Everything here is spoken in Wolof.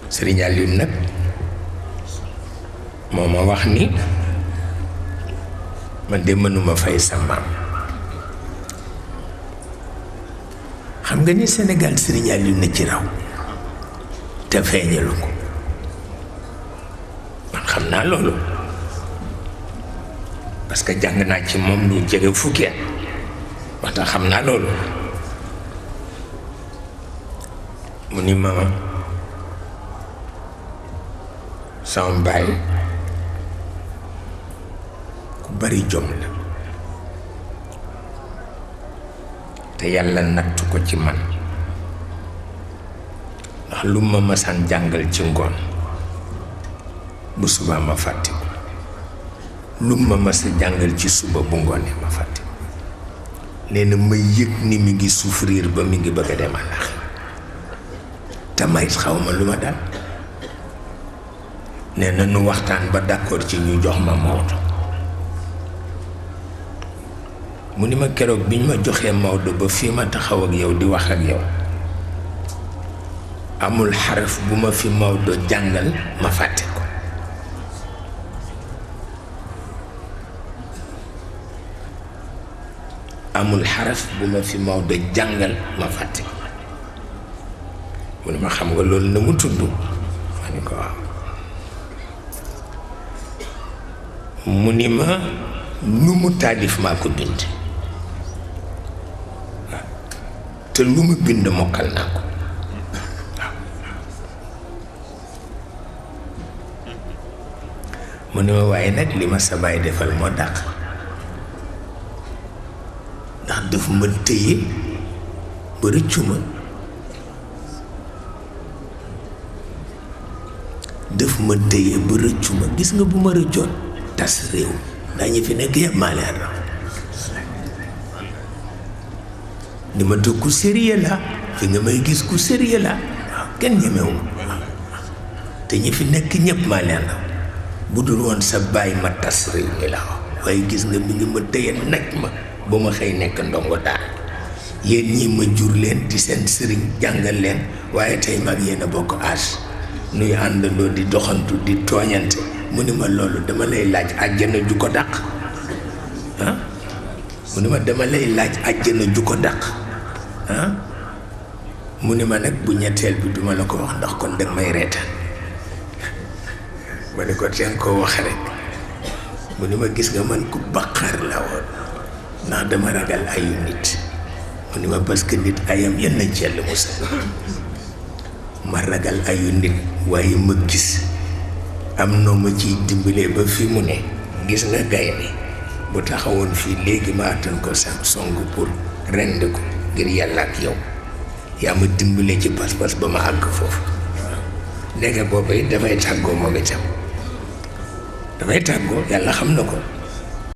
Sëriñ Aliou nag moo ma wax ni man de mënuma fay sa maam. xam nga ni Sénégal Sëriñ Aliou na ci raw te feeñalu ko. man xam naa loolu parce que jàng naa ci moom lu jege fukki at wax tax xam naa loolu. mu ni ma sama baay ku bari jom la te yàlla nattu ko ci man ndax lu ma masaan jàngal ci ngoon bu subaa ma fàtte ko lu ma masa jàngal ci suba bu ngoonee ma fàtte ko. nee na ma yëg ni mi ngi souffrir ba mi ngi bëgg a dem àllax te may xaw ma lu ma dal. nee na nu waxtaan ba d'accord ci ñu jox ma Maodo. mu ni ma keroog bi ñu ma joxee Maodo ba fii ma taxaw ak yow di wax ak yow amul xaraf bu ma fi Maodo jàngal ma fàtte ko. amul xaraf bu ma fi Maodo jàngal ma fàtte ko. mu ni ma xam nga loolu na mu tudd ma ni ko waaw. mu ni ma lu mu taalif maa ko bind waaw te lu mu bind mokkal naa ko waaw. mu ni ma waaye nag li ma sa baay defal moo dàq ndax daf ma tëye ba rëccu ma. daf ma tëye ba rëccu ma. gis nga bu ma rëccoon tas réew ndax ñi fi nekk yëpp maa leen raw. ni ma tëgg ku sérieux la fi nga may gis ku sérieux la waaw kenn ñemewu ma te ñi fi nekk ñëpp maa leen raw bu dul woon sa baay ma tas réew mi la wax. waaye gis nga mi ngi ma tëye nag ma ba ma xëy nekk ndongo daal yéen ñi ma jur leen di seen sëriñ jàngal leen waaye tey mag yéen a bokk âge nuy àndandoo di doxantu di tooñante. mu ni ma loolu dama lay laaj àjjana ju ko dàq ah. mu ni ma dama lay laaj àjjana ju ko dàq ah. mu ni ma nag bu ñetteel bi duma la ko wax ndax kon danga may reetaan. ma ne ko teen koo wax rek. mu ni ma gis nga man ku baqaar la woon ndax dama ragal ayu nit. mu ni ma parce que nit ayam yenn ci Yàlla musal ma ragal ayu nit waaye ma gis am noo ma ciy dimbalee ba fi mu ne gis nga gaynde bu taxawoon fii léegi ma attan ko sax song pour rend ko ngir yàlla ak yow yaa ma dimbalee ci pas-pas ba ma àgg foofu. ndeke booba it dafay tàggoo moom itam dafay tàggoo yàlla xam na ko.